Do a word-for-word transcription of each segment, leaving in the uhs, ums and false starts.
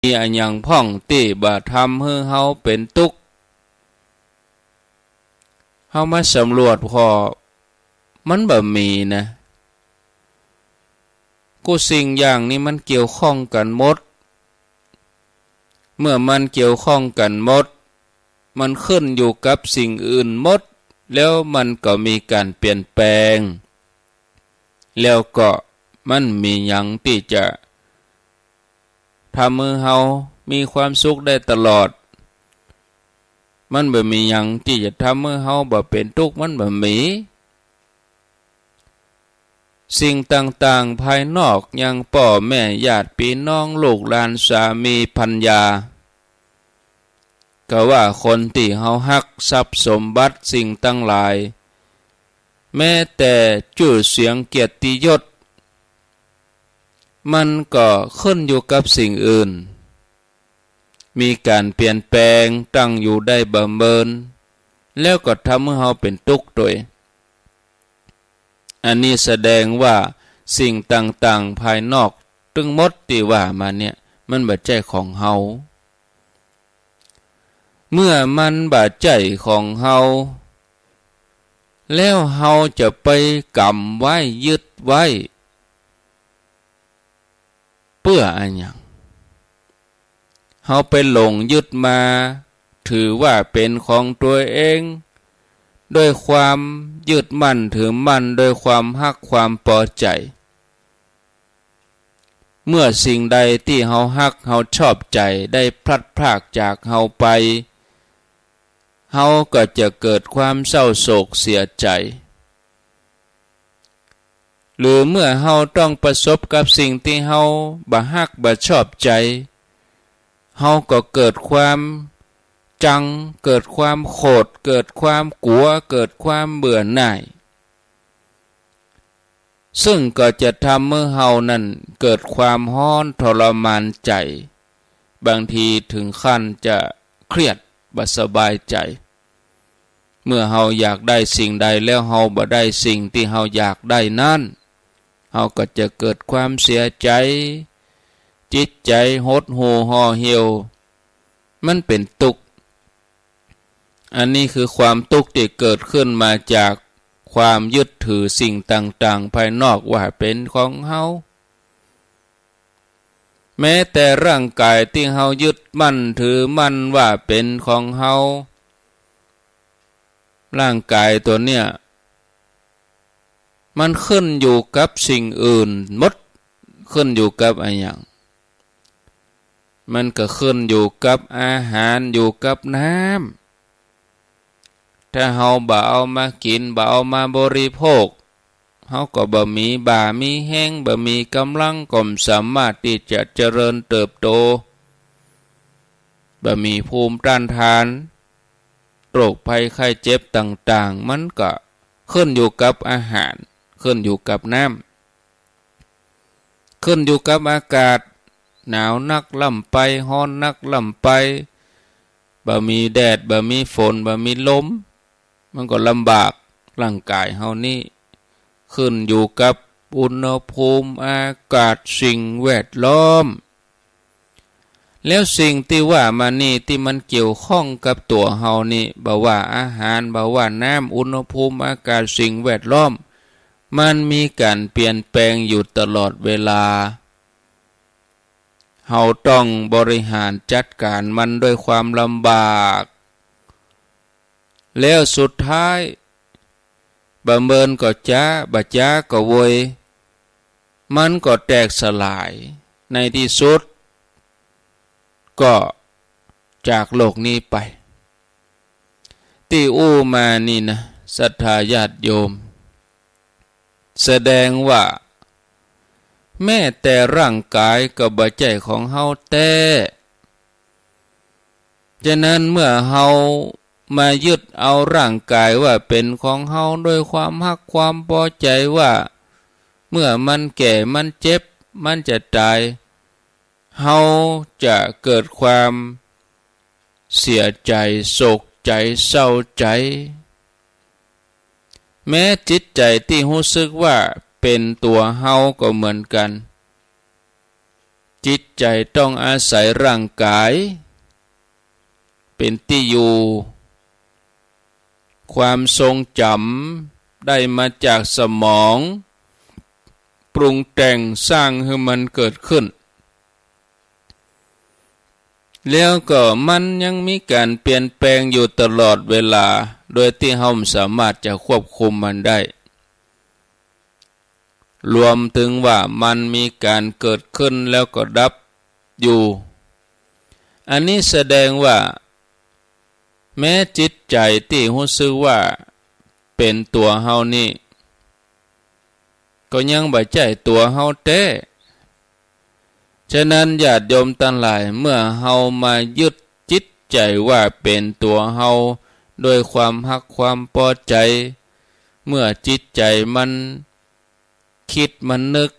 มีอะหยังพ่องตี้บ่ทำหื้อเฮาเป๋นตุ๊กข์ เฮามาสำรวจผ่อ มันบ่มีนะ กู้สิ่งอย่างนี้มันเกี่ยวข้องกั๋นหมด เมื่อมันเกี่ยวข้องกั๋นหมด มันขึ้นอยู่กับสิ่งอื่นหมด แล้วมันก็มีก๋านเปลี่ยนแปลง แล้วก็มันมีหยังตี้จะ ทำหื้อเฮามีความสุขได้ตลอด มันบ่มีหยังตี้จะทำหื้อเฮาบ่เป๋นตุ๊กข์ มันบ่มี สิ่งต่างๆ ภายนอก อย่างป้อแม่ ญาติปี้น้อง ลูกหลาน สามี ภรรยา กาว่าคนตี้เฮาฮัก ทรัพย์สมบัติ สิ่งตังหลาย แม้แต่จื้อเสียงเกียรติยศ มันก็ขึ้นอยู่กับสิ่งอื่น มีก๋านเปลี่ยนแปลง ตั้งอยู่ได้บ่เมิน แล้วก็ทำหื้อเฮาเป๋นตุ๊กข์ตวย อันนี้แสดงว่าสิ่งต่างๆ ภายนอกตึงหมดตี้ว่ามาเนี่ย มันบ่ใจ้ของเฮา เมื่อมันบ่ใจ้ของเฮา แล้วเฮาจะไปก๋ำไว้ยึดไว้ เปื้ออะหยัง เฮาไปหลงยึดมา ถือว่าเป๋นของตั๋วเอง ด้วยความยึดมั่นถือมั่น ด้วยความฮักความปอใจ๋ เมื่อสิ่งใดตี้เฮาฮักเฮาชอบใจ๋ได้พลัดพรากจากเฮาไป เฮาก็จะเกิดความเศร้าโศกเสียใจ๋ หรือเมื่อเฮาต้องประสบกับสิ่งตี้เฮาบ่ฮักบ่ชอบใจ๋ เฮาก็เกิดความจัง เกิดความโขด เกิดความกั๋ว เกิดความเบื่อหน่าย ซึ่งก็จะทำหื้อเฮานั้นเกิดความฮ้อนทรมานใจ๋ บางทีถึงขั้นจะเครียดบ่สบายใจ๋ เมื่อเฮาอยากได้สิ่งใดแล้วเฮาบ่ได้สิ่งตี้เฮาอยากได้นั้น เฮาก็จะเกิดความเสียใจ๋ จิตใจ๋หดหู่ห่อเหี่ยว มันเป๋นตุ๊กข์ อันนี้คือความตุ๊กข์ตี้เกิดขึ้นมาจากความยึดถือสิ่งต่างๆ ภายนอกว่าเป๋นของเฮา แม้แต่ร่างก๋ายตี้เฮายึดมั่นถือมั่นว่าเป๋นของเฮา ร่างก๋ายตั๋วเนี่ย มันขึ้นอยู่กับสิ่งอื่นหมด ขึ้นอยู่กับอะหยัง มันก็ขึ้นอยู่กับอาหาร อยู่กับน้ำ ถ้าเฮาบ่เอามากิ๋น บ่เอามาบริโภค เฮาก็บ่มี บ่มีแฮง บ่มีก๋ำลัง ก็บ่สามารถตี้จะเจริญเติบโต บ่มีภูมิต้านทาน โรคภัยไข้เจ็บต่างๆ มันก็ขึ้นอยู่กับอาหาร ขึ้นอยู่กับน้ำ ขึ้นอยู่กับอากาศ หนาวนักล้ำไป ฮ้อนนักล้ำไป บ่มีแดด บ่มีฝน บ่มีลม มันก็ลำบาก ร่างก๋ายเฮานี้ ขึ้นอยู่กับอุณหภูมิ อากาศ สิ่งแวดล้อม แล้วสิ่งตี้ว่ามานี่ตี้มันเกี่ยวข้องกับตั๋วเฮานี่ บ่ว่าอาหาร บ่ว่าน้ำ อุณหภูมิ อากาศ สิ่งแวดล้อม มันมีก๋านเปลี่ยนแปลงอยู่ตลอดเวลา เฮาต้องบริหารจัดก๋านมันด้วยความลำบาก แล้วสุดท้าย บ่เมินก็จ๊า บ่จ๊าก็โวย มันก็แตกสลาย ในตี้สุด ก็จากโลกนี้ไป ตี้อู้มานี่นะ ศรัทธาญาติโยม แสดงว่า แม้แต่ร่างก๋ายก็บ่ใจ้ของเฮาแต๊ ฉะนั้นเมื่อเฮามายึดเอาร่างก๋ายว่าเป๋นของเฮา ด้วยความฮักความปอใจ๋ว่า เมื่อมันแก่ มันเจ็บ มันจะต๋าย เฮาจะเกิดความเสียใจ๋ โศกใจ๋ เศร้าใจ๋ แม้จิตใจ๋ตี้ฮู้สึกว่าเป๋นตั๋วเฮาก็เหมือนกั๋น จิตใจ๋ต้องอาศัยร่างก๋ายเป๋นตี้อยู่ ความทรงจ๋ำได้มาจากสมอง ปรุงแต่งสร้างหื้อมันเกิดขึ้น แล้วก็มันยังมีก๋านเปลี่ยนแปลงอยู่ตลอดเวลา โดยตี้เฮาบ่สามารถจะควบคุมมันได้ รวมเถิงว่ามันมีก๋านเกิดขึ้นแล้วก็ดับอยู่ อันนี้แสดงว่า แม้จิตใจ๋ตี้ฮู้สึกว่าเป๋นตั๋วเฮานี้ ก็ยังบ่ใจ้ตั๋วเฮาแต๊ ฉะนั้นญาติโยมตังหลาย เมื่อเฮามายึดจิตใจ๋ว่าเป๋นตั๋วเฮา โดยความฮักความปอใจ๋ เมื่อจิตใจ๋มันกึ๊ดมันนึก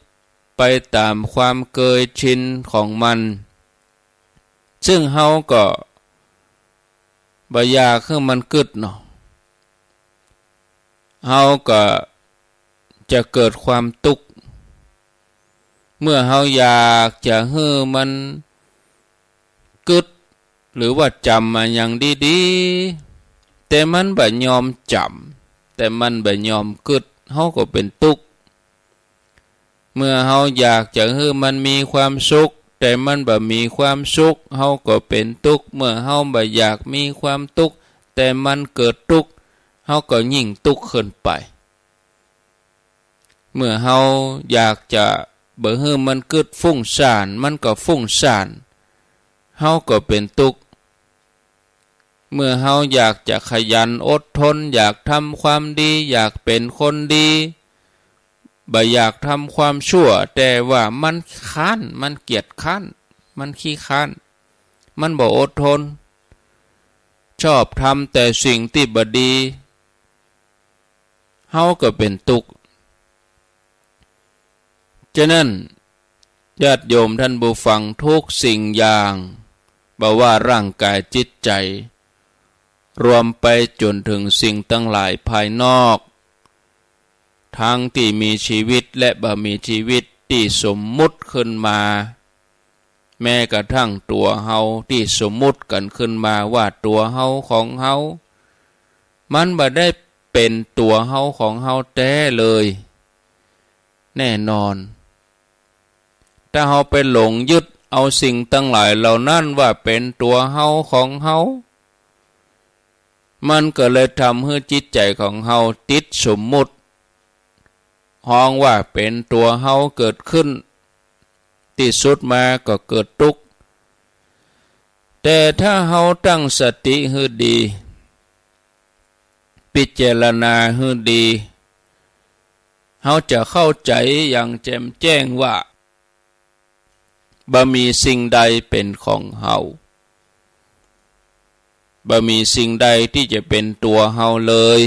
ไปต๋ามความเกยชินของมัน ซึ่งเฮาก็บ่อยากหื้อมันกึ๊ดเนาะ เฮาก็จะเกิดความตุ๊กข์ เมื่อเฮาอยากจะหื้อมันกึ๊ด หรือว่าจ๋ำอะหยังดีๆ แต่มันบ่ยอมจ๋ำ แต่มันบ่ยอมกึ๊ด เฮาก็เป๋นตุ๊กข์ เมื่อเฮาอยากจะหื้อมันมีความสุข แต่มันบ่มีความสุข เฮาก็เป๋นตุ๊กข์ เมื่อเฮาบ่อยากมีความตุ๊กข์ แต่มันเกิดตุ๊กข์ เฮาก็ยิ่งตุ๊กข์ขึ้นไป เมื่อเฮาอยากจะบ่หื้อมันกึ๊ดฟุ้งซ่าน มันก็ฟุ้งซ่าน เฮาก็เป๋นตุ๊กข์ เมื่อเฮาอยากจะขยันอดทน อยากทำความดี อยากเป๋นคนดี บ่อยากทำความชั่ว แต่ว่ามันค้าน มันเกียจคร้าน มันขี้คร้าน มันบ่อดทน ชอบทำแต่สิ่งตี้บ่ดี เฮาก็เป๋นตุ๊กข์ ฉะนั้น ญาติโยมท่านผู้ฟัง ทุกสิ่งอย่าง บ่ว่าร่างก๋ายจิตใจ๋ รวมไปจ๋นเถิงสิ่งตังหลายภายนอก ทั้งตี้มีชีวิตและบ่มีชีวิต ตี้สมมุติขึ้นมา แม้กระทั่งตั๋วเฮาตี้สมมุติกั๋นขึ้นมาว่าตั๋วเฮาของเฮา มันบ่ได้เป๋นตั๋วเฮาของเฮาแต๊เลย แน่นอน ถ้าเฮาไปหลงยึดเอาสิ่งตังหลายเหล่านั้นว่าเป๋นตั๋วเฮาของเฮา มันก็เลยทำหื้อจิตใจ๋ของเฮาติดสมมุติ ฮ้องว่าเป๋นตั๋วเฮาเกิดขึ้น ตี้สุดมาก็เกิดตุ๊กข์ แต่ถ้าเฮาตั้งสติหื้อดี พิจารณาหื้อดี เฮาจะเข้าใจ๋อย่างแจ่มแจ้งว่า บ่มีสิ่งใดเป๋นของเฮา บ่มีสิ่งใดตี้จะเป๋นตั๋วเฮาเลย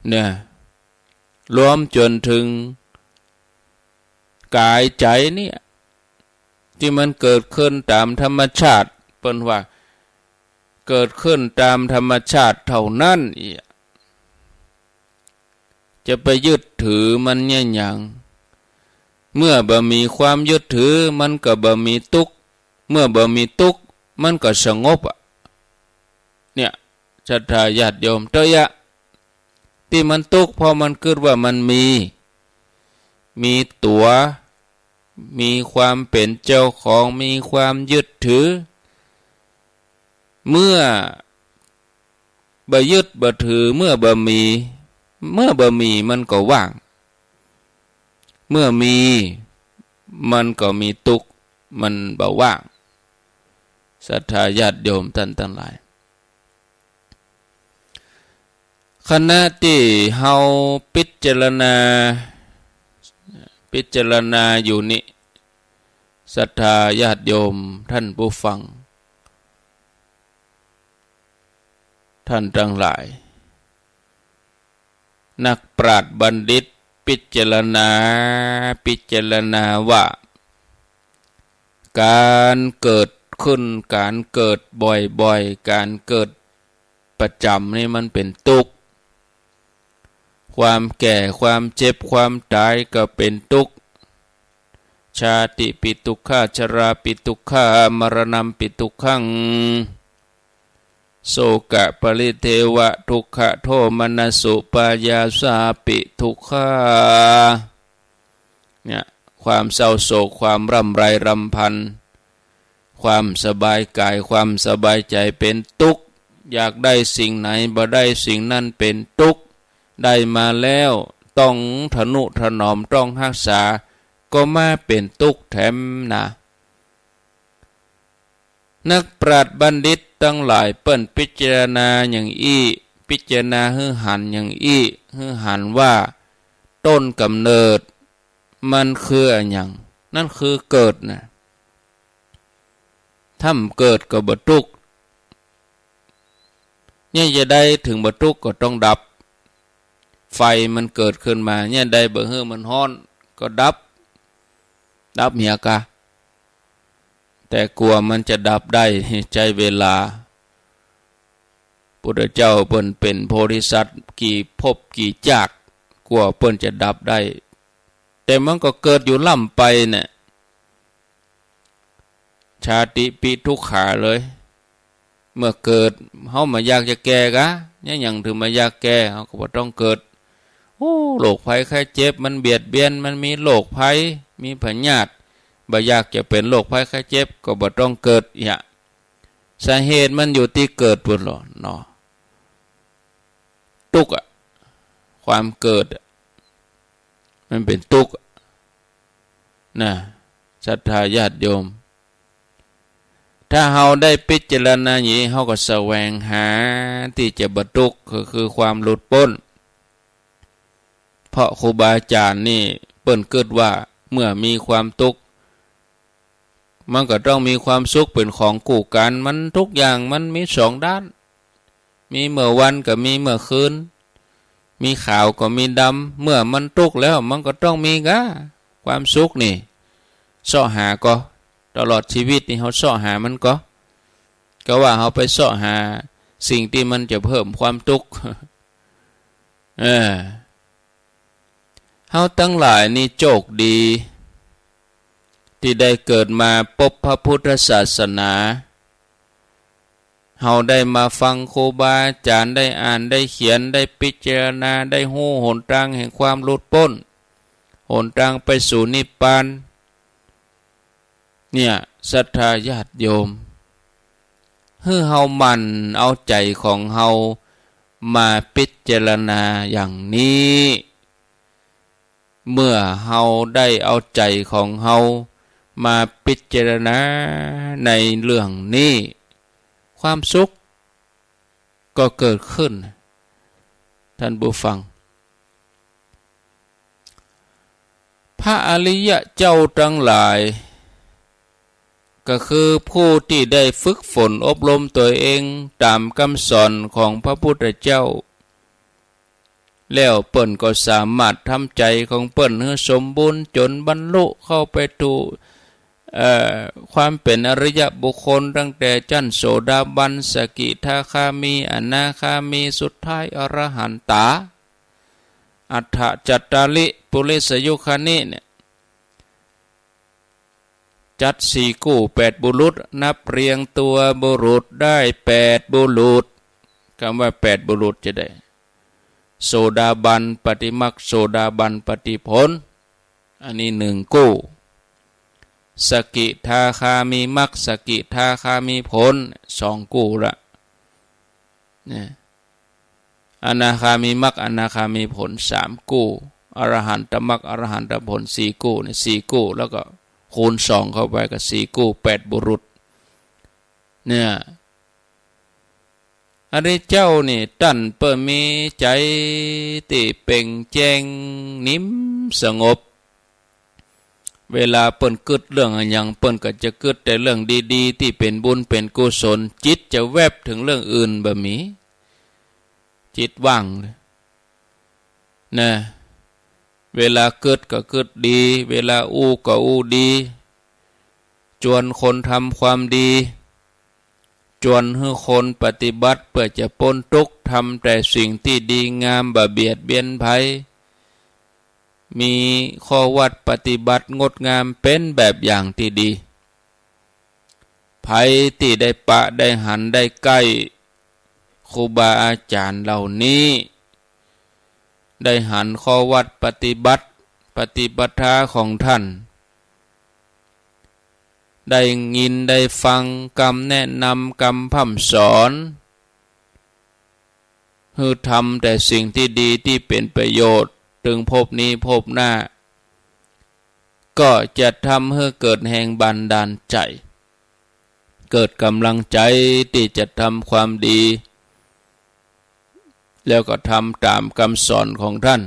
เนี่ย รวมจ๋นเถิงก๋ายใจ๋เนี่ย ตี้มันเกิดขึ้นต๋ามธรรมชาติ เปิ้นว่าเกิดขึ้นต๋ามธรรมชาติเต้านั้นอี้ จะไปยึดถือมันเยียะหยัง เมื่อบ่มีความยึดถือ มันก็บ่มีตุ๊กข์ เมื่อบ่มีตุ๊กข์ มันก็สงบอะ เนี่ย ศรัทธาญาติโยม เต๊อะ ตี้มันตุ๊กข์ เพราะมันกึ๊ดว่ามันมี มีตั๋ว มีความเป๋นเจ้าของ มีความยึดถือ เมื่อบ่ยึดบ่ถือ เมื่อบ่มี เมื่อบ่มีมันก็ว่าง เมื่อมีมันก็มีตุ๊กข์ มันบ่ว่าง ศรัทธาญาติโยมท่านตังหลาย ขณะตี้เฮาพิจารณา พิจารณาอยู่นี้ ศรัทธาญาติโยมท่านผู้ฟัง ท่านตังหลาย นักปราชญ์บัณฑิตพิจารณา พิจารณาว่า ก๋านเกิดขึ้น ก๋านเกิดบ่อยๆ ก๋านเกิดประจ๋ำนี่มันเป๋นตุ๊กข์ ความแก่ ความเจ็บ ความต๋ายก็เป๋นตุ๊กข์ ชาติปิ ทุกขา ชราปิ ทุกขา มรณัมปิ ทุกขัง โสกะปริเทวะ ทุกขะโทมนัสสุปายาสาปิ ทุกขา เนี่ย ความเศร้าโศก ความร่ำไรรำพัน ความสบายกาย ความสบายใจ๋เป๋นตุ๊กข์ อยากได้สิ่งไหนบ่ได้สิ่งนั้นเป๋นตุ๊กข์ ได้มาแล้วต้องทะนุถนอม ต้องฮักษา ก็มาเป๋นตุ๊กข์แถมนา นักปราชญ์บัณฑิตตังหลายเปิ้นพิจารณาอย่างอี้ พิจารณาหื้อหันอย่างอี้ หื้อหันว่าต้นก๋ำเนิดมันคืออะหยัง นั้นคือเกิดนะ ถ้าบ่เกิดก็บ่ตุ๊กข์ เยียะใดเถิงบ่ตุ๊กข์ก็ต้องดับ ไฟมันเกิดขึ้นมา เยียะใดบ่หื้อมันฮ้อนก็ดับ ดับเหียกา แต่กว่ามันจะดับได้ใจ๊เวลา พุทธเจ้าเปิ้นเป๋นโพธิสัตว์กี่ภพกี่จาติ กว่าเปิ้นจะดับได้ แต่มันก็เกิดอยู่ล่ำไปเนี่ย ชาติปิ ทุกขาเลย เมื่อเกิดเฮาบ่อยากจะแก่กา เยียะหยังเถิงบ่อยากแก่ เฮาก็บ่ต้องเกิด โอ้ โรคภัยไข้เจ็บมันเบียดเบียน มันมีโรคภัย มีพยาธิ บ่อยากจะเป๋นโรคภัยไข้เจ็บก็บ่ต้องเกิด เยียะ สาเหตุมันอยู่ตี้เกิดปู้นลอเนาะ ตุ๊กข์อะ ความเกิดอะ มันเป๋นตุ๊กข์อะ นะ ศรัทธาญาติโยม ถ้าเฮาได้พิจารณาอย่างนี้ เฮาก็แสวงหาตี้จะบ่ตุ๊กข์ ก็คือความหลุดป๊น เพราะครูบาอาจ๋ารย์นี่เปิ้นกึ๊ดว่า เมื่อมีความตุ๊กข์ มันก็ต้องมีความสุขเป๋นของคู่กั๋น มันทุกอย่างมันมีสองด้าน มีเมื่อวันก็มีเมื่อคืน มีขาวก็มีดำ เมื่อมันตุ๊กข์แล้วมันก็ต้องมีกา ความสุขนี่ เซาะหาก่อ ตลอดชีวิตนี่เฮาเซาะหามันก่อ ก็ว่าเฮาไปเซาะหาสิ่งตี้มันจะเพิ่มความตุ๊กข์ เออ เฮาตังหลายนี่โจคดี ตี้ได้เกิดมาปบพระพุทธศาสนา เฮาได้มาฟังครูบาอาจ๋ารย์ ได้อ่าน ได้เขียน ได้พิจารณา ได้ฮู้หนตางแห่งความหลุดป๊น หนตางไปสู่นิพพาน เนี่ย ศรัทธาญาติโยม หื้อเฮาหมั่นเอาใจ๋ของเฮามาพิจารณาอย่างนี้ เมื่อเฮาได้เอาใจ๋ของเฮามาพิจารณาในเรื่องนี้ ความสุขก็เกิดขึ้น ท่านผู้ฟัง พระอริยะเจ้าตังหลาย ก็คือผู้ตี้ได้ฝึกฝนอบรมตั๋วเองต๋ามกำสอนของพระพุทธเจ้า แล้วเปิ้นก็สามารถทำใจ๋ของเปิ้นหื้อสมบูรณ์จ๋นบรรลุเข้าไปถูก เอ่อ ความเป๋นอริยะบุคคล ตั้งแต่จั้นโสดาบัน สกิทาคามี อนาคามี สุดท้ายอรหันตา อัฏฐจัตตาริปุริสยุคคณิเนี่ย จัดสี่กู้แปดบุรุษ นับเรียงตัวบุรุษได้แปดบุรุษ กำว่าแปดบุรุษจะได้ โสดาบันปฏิมรรค โสดาบันปฏิผล อันนี้หนึ่งกู้ สกิทาคามีมรรค สกิทาคามีผล สองกู้ละ เนี่ย อนาคามีมรรค อนาคามีผล สามกู้ อรหันตมรรค อรหันตผล สี่กู้ เนี่ย สี่กู้ แล้วก็คูณสองเข้าไปก็สี่กู้ แปดบุรุษ เนี่ย อริยะเจ้านี่ ต้านเปิ้นมีใจ๋ตี้เป่งแจ้ง นิ่มสงบ เวลาเปิ้นกึ๊ดเรื่องอะหยัง เปิ้นก็จะกึ๊ดแต่เรื่องดีๆ ตี้เป๋นบุญเป๋นกุศล จิตจะแวบเถิงเรื่องอื่นบ่มี จิตว่างเลย นะ เวลากึ๊ดก็กึ๊ดดี เวลาอู้ก็อู้ดี จวนคนทำความดี จวนหื้อคนปฏิบัติเปื้อจะป๊นตุ๊กข์ ทำแต่สิ่งตี้ดีงาม บ่เบียดเบียนใผ มีข้อวัดปฏิบัติงดงาม เป๋นแบบอย่างตี้ดี ใผตี้ได้ปะได้หันได้ใก้ครูบาอาจ๋ารย์เหล่านี้ ได้หันข้อวัดปฏิบัติ ปฏิปทาของท่าน ได้ยินได้ฟังกำแนะนำกำพร่ำสอน หื้อทำแต่สิ่งตี้ดีตี้เป๋นประโยชน์ เถิงภพนี้ภพหน้า ก็จะทำหื้อเกิดแฮงบันดาลใจ๋ เกิดก๋ำลังใจ๋ตี้จะทำความดี แล้วก็ทำต๋ามกำสอนของท่าน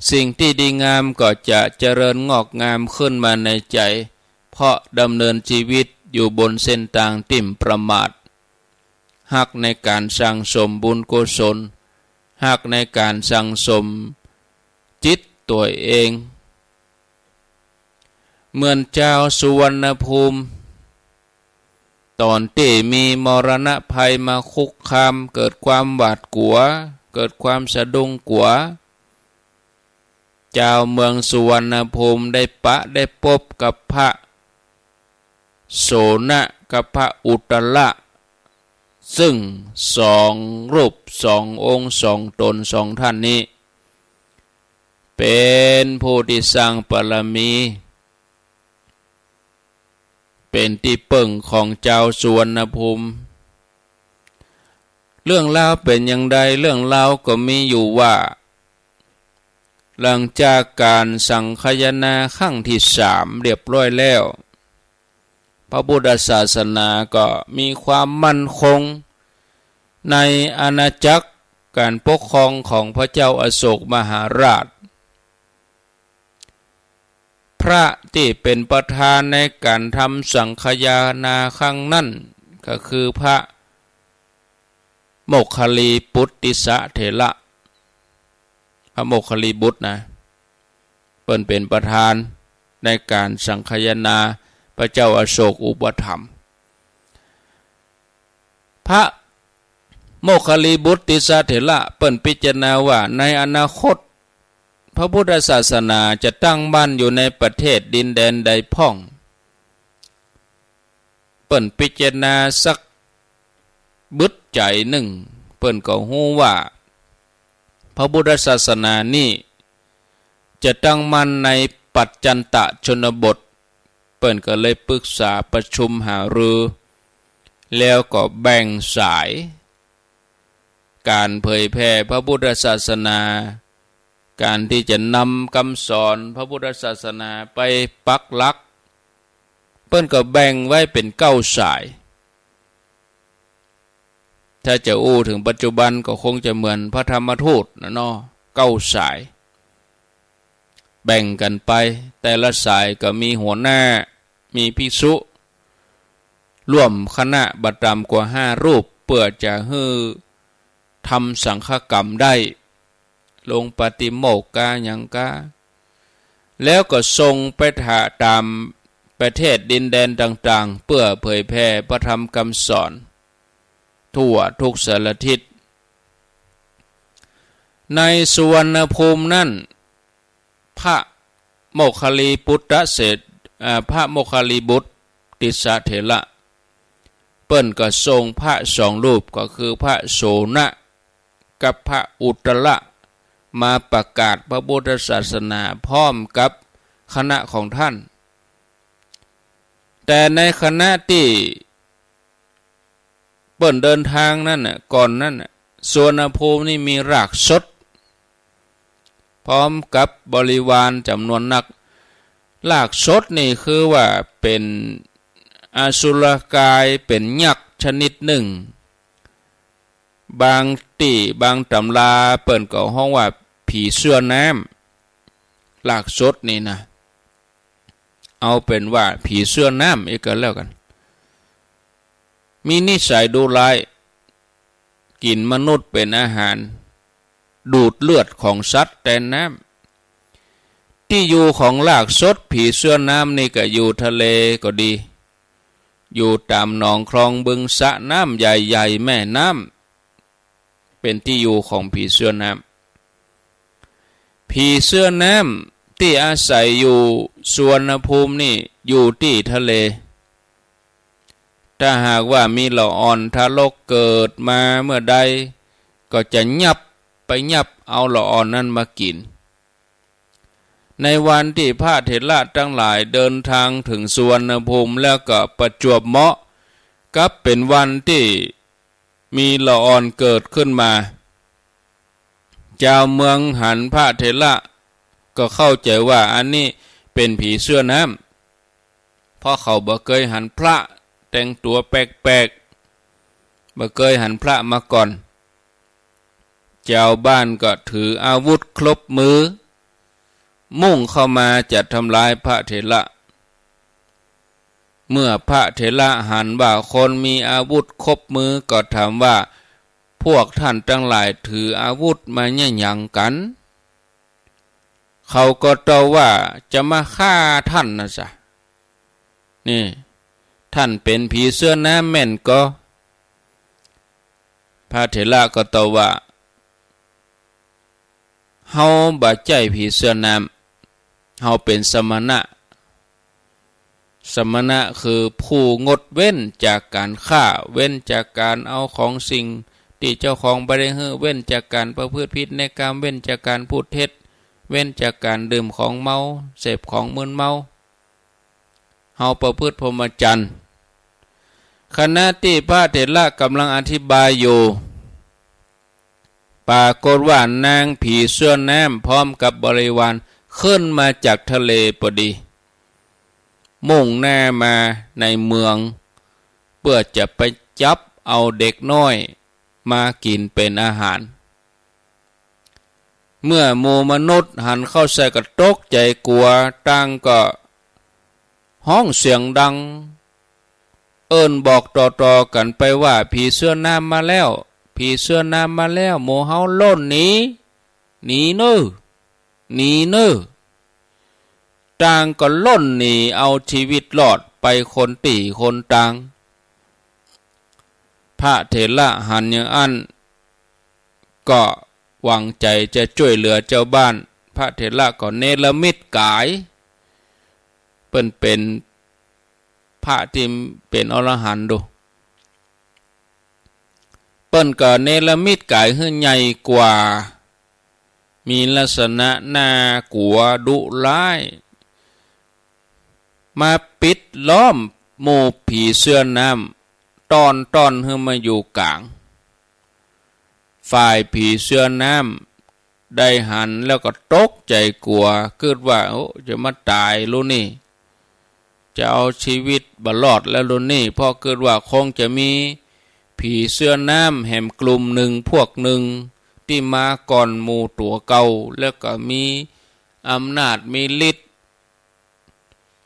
สิ่งตี้ดีงามก็จะเจริญงอกงามขึ้นมาในใจ๋ เพราะดำเนินชีวิตอยู่บนเส้นตางตี้บ่ประมาท ฮักในก๋านสั่งสมบุญกุศล ฮักในก๋านสั่งสมจิตตั๋วเอง เหมือนจาวสุวรรณภูมิ ต๋อนตี้มีมรณะภัยมาคุกคาม เกิดความหวาดกั๋ว เกิดความสะดุ้งกั๋ว จาวเมืองสุวรรณภูมิได้ปะได้ปบกับพระโสณะกับพระอุตตระ ซึ่งสองรูป สององค์ สองต๋น สองท่านนี้ เป๋นผู้ตี้สร้างบารมี เป๋นตี้เปิ้งของจาวสุวรรณภูมิ เรื่องราวเป๋นอย่างใด เรื่องราวก็มีอยู่ว่า หลังจากก๋านสังคายนาครั้งตี้สามเรียบร้อยแล้ว พระพุทธศาสนาก็มีความมั่นคงในอาณาจักรก๋านปกครองของพระเจ้าอโศกมหาราช พระตี้เป๋นประธานในก๋านทำสังคายนาครั้งนั้น ก็คือพระโมคคัลลีปุตติสสะเถระ พระโมคคัลลีบุตรนะ เปิ้นเป๋นประธานในก๋านสังคายนา พระเจ้าอโศกอุปถัมภ์ พระโมคคัลลีบุตรติสสะเถระ เปิ้นพิจารณาว่าในอนาคต พระพุทธศาสนาจะตั้งมั่นอยู่ในประเทศดินแดนใดพ่อง เปิ้นพิจารณาสักบึดใจ๋นึ่ง เปิ้นก็ฮู้ว่า พระพุทธศาสนานี้จะตั้งมั่นในปัจจันตชนบท เปิ้นก็เลยปรึกษาประชุมหารือ แล้วก็แบ่งสายก๋านเผยแผ่พระพุทธศาสนา ก๋านตี้จะนำกำสอนพระพุทธศาสนาไปปักหลัก เปิ้นก็แบ่งไว้เป๋นเก้าสาย ถ้าจะอู้เถิงปัจจุบันก็คงจะเหมือนพระธรรมทูตนะเนาะ เก้าสาย แบ่งกั๋นไป แต่ละสายก็มีหัวหน้า มีภิกษุ ร่วมคณะบ่ต่ำกว่าห้ารูป เปื้อจะหื้อทำสังฆกรรมได้ ลงปาติโมกข์กาหยังกา แล้วก็ส่งไปถาต๋ามประเทศดินแดนต่างๆ เปื้อเผยแผ่พระธรรมคำสอน ทั่วทุกสารทิศ ในสุวรรณภูมินั้น พระโมคคัลลีปุตตะเศรษฐ- อ่า พระโมคคัลลีบุตรติสสะเถระ เปิ้นก็ส่งพระสองรูป ก็คือพระโสณะกับพระอุตตระ มาประกาศพระพุทธศาสนาพร้อมกับคณะของท่าน แต่ในขณะตี้ เปิ้นเดินทางนั้นน่ะ ก่อนนั้นน่ะ สุวรรณภูมินี่มีราชสด พร้อมกับบริวารจ๋ำนวนนัก ราชสดนี่คือว่าเป๋นอสุรกาย เป๋นยักษ์ชนิดนึ่ง บางตี้บางต๋ำราเปิ้นก็ฮ้องว่าผีเสื้อน้ำ ราชสดนี่นะ เอาเป๋นว่าผีเสื้อน้ำอี้ก็แล้วกั๋น มีนิสัยดุร้าย กิ๋นมนุษย์เป๋นอาหาร ดูดเลือดของสัตว์แตนน้ำ ตี้อยู่ของราชสดผีเสื้อน้ำนี่ก็อยู่ทะเลก็ดี อยู่ต๋ามหนองคลองบึงสระน้ำใหญ่ๆ แม่น้ำ เป๋นตี้อยู่ของผีเสื้อน้ำ ผีเสื้อน้ำตี้อาศัยอยู่สุวรรณภูมินี่อยู่ตี้ทะเล ถ้าหากว่ามีละอ่อนทารกเกิดมาเมื่อใด ก็จะยับไปยับเอาละอ่อนนั้นมากิ๋น ในวันตี้พระเถระตังหลายเดินตางเถิงสุวรรณภูมิแล้วก็ประจวบเหมาะกับเป๋นวันตี้มีละอ่อนเกิดขึ้นมา จาวเมืองหันพระเถระก็เข้าใจ๋ว่าอันนี้เป๋นผีเสื้อน้ำ เพราะเขาบ่เกยหันพระแต่งตั๋วแปลกๆ บ่เกยหันพระมาก่อน จาวบ้านก็ถืออาวุธครบมือ มุ่งเข้ามาจะทำร้ายพระเถระ เมื่อพระเถระหันว่าคนมีอาวุธครบมือก็ถามว่า พวกท่านตังหลายถืออาวุธมาเยียะหยังกั๋น เขาก็ตอบว่าจะมาฆ่าท่านน่ะสะ นี่ ท่านเป๋นผีเสื้อน้ำแม่นก่อ พระเถระก็ตอบว่า เฮาบ่ใจ้ผีเสื้อน้ำ เฮาเป๋นสมณะ สมณะคือผู้งดเว้นจากก๋านฆ่า เว้นจากก๋านเอาของสิ่งตี้เจ้าของบ่ได้หื้อ เว้นจากก๋านประพฤติผิดในกาม เว้นจากก๋านพูดเท็จ เว้นจากก๋านดื่มของเมา เสพของมึนเมา เฮาประพฤติพรหมจรรย์ ขณะตี้พระเถระก่ำลังอธิบายอยู่ ปรากฏว่านางผีเสื้อน้ำพร้อมกับบริวารขึ้นมาจากทะเลปอดี มุ่งหน้ามาในเมือง เปื้อจะไปจับเอาเด็กน้อยมากิ๋นเป๋นอาหาร เมื่อหมู่มนุษย์หันเข้าใส่ก็ตกใจ๋กั๋ว ต่างก็ฮ้องเสียงดัง เอิ้นบอกต่อๆ กั๋นไปว่า ผีเสื้อน้ำมาแล้ว ผีเสื้อน้ำมาแล้ว หมู่เฮาล่นหนี หนีเน่อ หนีเน่อ ต่างก็ล่นหนีเอาชีวิตรอดไปคนตี้คนตาง พระเถระหันอย่างอั้น ก็หวังใจ๋จะจ้วยเหลือจาวบ้าน พระเถระก็เนรมิตก๋าย เปิ้นเป๋นพระตี้เป๋นอรหันต์ดู เปิ้นก็เนรมิตก๋ายหื้อใหญ่กว่า มีลักษณะน่ากั๋วดุร้าย มาปิดล้อมหมู่ผีเสื้อน้ำ ต้อนๆ หื้อมาอยู่ก๋าง ฝ่ายผีเสื้อน้ำได้หันแล้วก็ตกใจ๋กั๋ว กึ๊ดว่า โอ้ จะมาต๋ายลูกนี่ จะเอาชีวิตบ่รอดแล้วลูกนี่ เพราะกึ๊ดว่าคงจะมีผีเสื้อน้ำแหมกลุ่มนึ่งพวกนึ่ง ตี้มาก่อนหมู่ตั๋วเก่า แล้วก็มีอำนาจมีฤทธิ์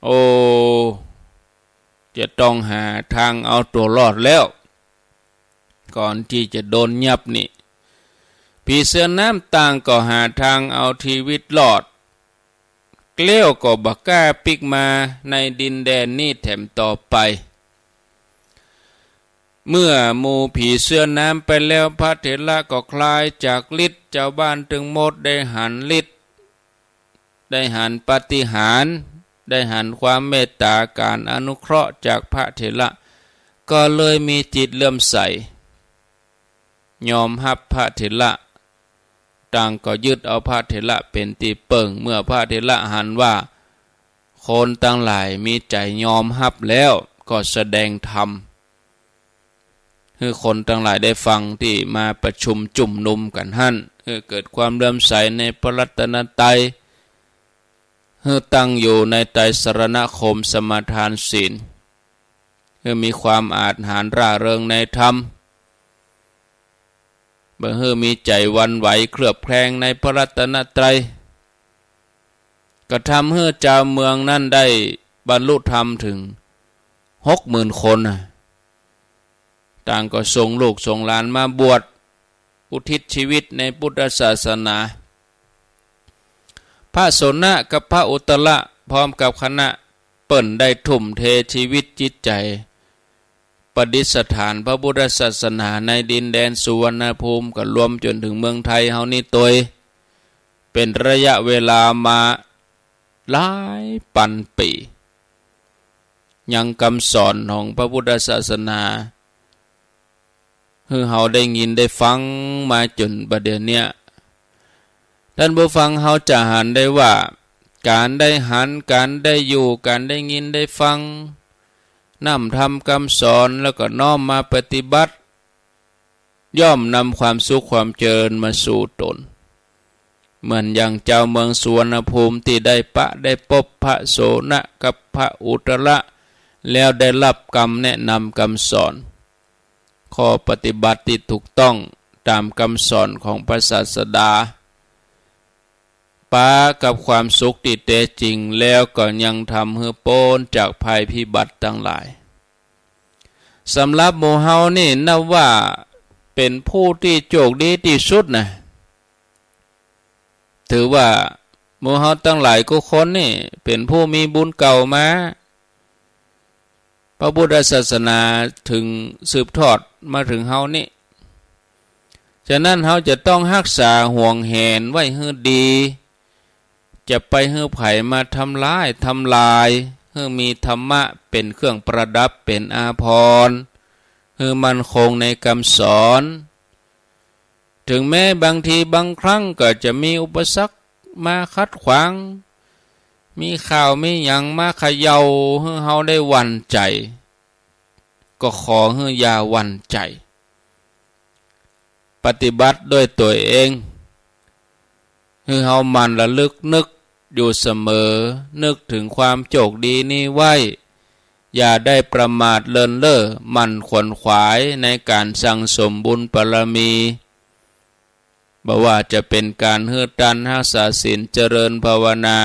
โอ้ จะต้องหาตางเอาตั๋วรอดแล้ว ก่อนตี้จะโดนยับนี่ ผีเสื้อน้ำต่างก็หาตางเอาชีวิตรอด แล้วก็บ่กล้าปิ๊กมาในดินแดนนี้แถมต่อไป เมื่อหมู่ผีเสื้อน้ำไปแล้ว พระเถระก็คลายจากฤทธิ์ จาวบ้านตึงหมดได้หันฤทธิ์ ได้หันปาฏิหาริย์ ได้หันความเมตต๋า ก๋านอนุเคราะห์จากพระเถระ ก็เลยมีจิตเลื่อมใส ยอมฮับพระเถระ ต่างก็ยึดเอาพระเถระเป๋นตี้เปิ้ง เมื่อพระเถระหันว่าคนตังหลายมีใจ๋ยอมฮับแล้ว ก็แสดงธรรม หื้อคนตังหลายได้ฟังตี้มาประชุมจุมนุมกั๋นหั้น หื้อเกิดความเลื่อมใสในพระรัตนตรัย หื้อตั้งอยู่ในไตรสรณคม สมาทานศีล หื้อมีความอาจหาญร่าเริงในธรรม บ่หื้อมีใจ๋หวั่นไหวเคลือบแคลงในพระรัตนตรัย ก็ทำหื้อจาวเมืองนั้นได้บรรลุธรรมเถิงหกหมื่นคนน่ะ ต่างก็ส่งลูกส่งหลานมาบวช อุทิศชีวิตในพุทธศาสนา พระโสณะกับพระอุตตระพร้อมกับคณะ เปิ้นได้ทุ่มเทชีวิตจิตใจ๋ ประดิษฐานพระพุทธศาสนาในดินแดนสุวรรณภูมิ ก็รวมจ๋นเถิงเมืองไทยเฮานี้ตวย เป๋นระยะเวลามาหลายปันปี๋ ยังกำสอนของพระพุทธศาสนา หื้อเฮาได้ยินได้ฟังมาจ๋นบ่าเดี่ยวเนี้ย ต้านผู้ฟัง เฮาจะหันได้ว่า ก๋านได้หัน ก๋านได้อยู่ ก๋านได้ยินได้ฟัง น้ำธรรมกำสอน แล้วก็น้อมมาปฏิบัติ ย่อมนำความสุขความเจริญมาสู่ต๋น เหมือนอย่างจาวเมืองสุวรรณภูมิตี้ได้ปะได้ปบพระโสณะกับพระอุตระ แล้วได้ฮับกำแนะนำกำสอน ข้อปฏิบัติตี้ถูกต้องต๋ามกำสอนของพระศาสดา ปะกับความสุขตี้แต๊จริง แล้วก็ยังทำหื้อป๊นจากภัยพิบัติตังหลาย สำหรับหมู่เฮานี่นับว่าเป๋นผู้ตี้โจคดีตี้สุดนะ ถือว่าหมู่เฮาตังหลายกู้คนนี่เป๋นผู้มีบุญเก่ามา พระพุทธศาสนาถึงสืบทอดมาถึงเฮานี่ ฉะนั้นเฮาจะต้องฮักษาหวงแหนไว้หื้อดี จะไปหื้อใผมาทำร้าย ทำลาย หื้อมีธรรมะเป๋นเครื่องประดับ เป๋นอาภรณ์ หื้อมั่นคงในกำสอน ถึงแม้บางทีบางครั้งก็จะมีอุปสรรคมาขัดขวาง มีข่าวมีหยังมาเขย่าหื้อเฮาได้หวั่นใจ๋ ก็ขอหื้ออย่าหวั่นใจ๋ ปฏิบัติด้วยตั๋วเอง หื้อเฮาหมั่นระลึกนึกอยู่เสมอ นึกถึงความโจคดีนี้ไว้ อย่าได้ประมาทเลินเล่อ หมั่นขวนขวายในก๋านสั่งสมบุญบารมี บ่ว่าจะเป๋นก๋านหื้อตาน ฮักษาศีล เจริญภาวนา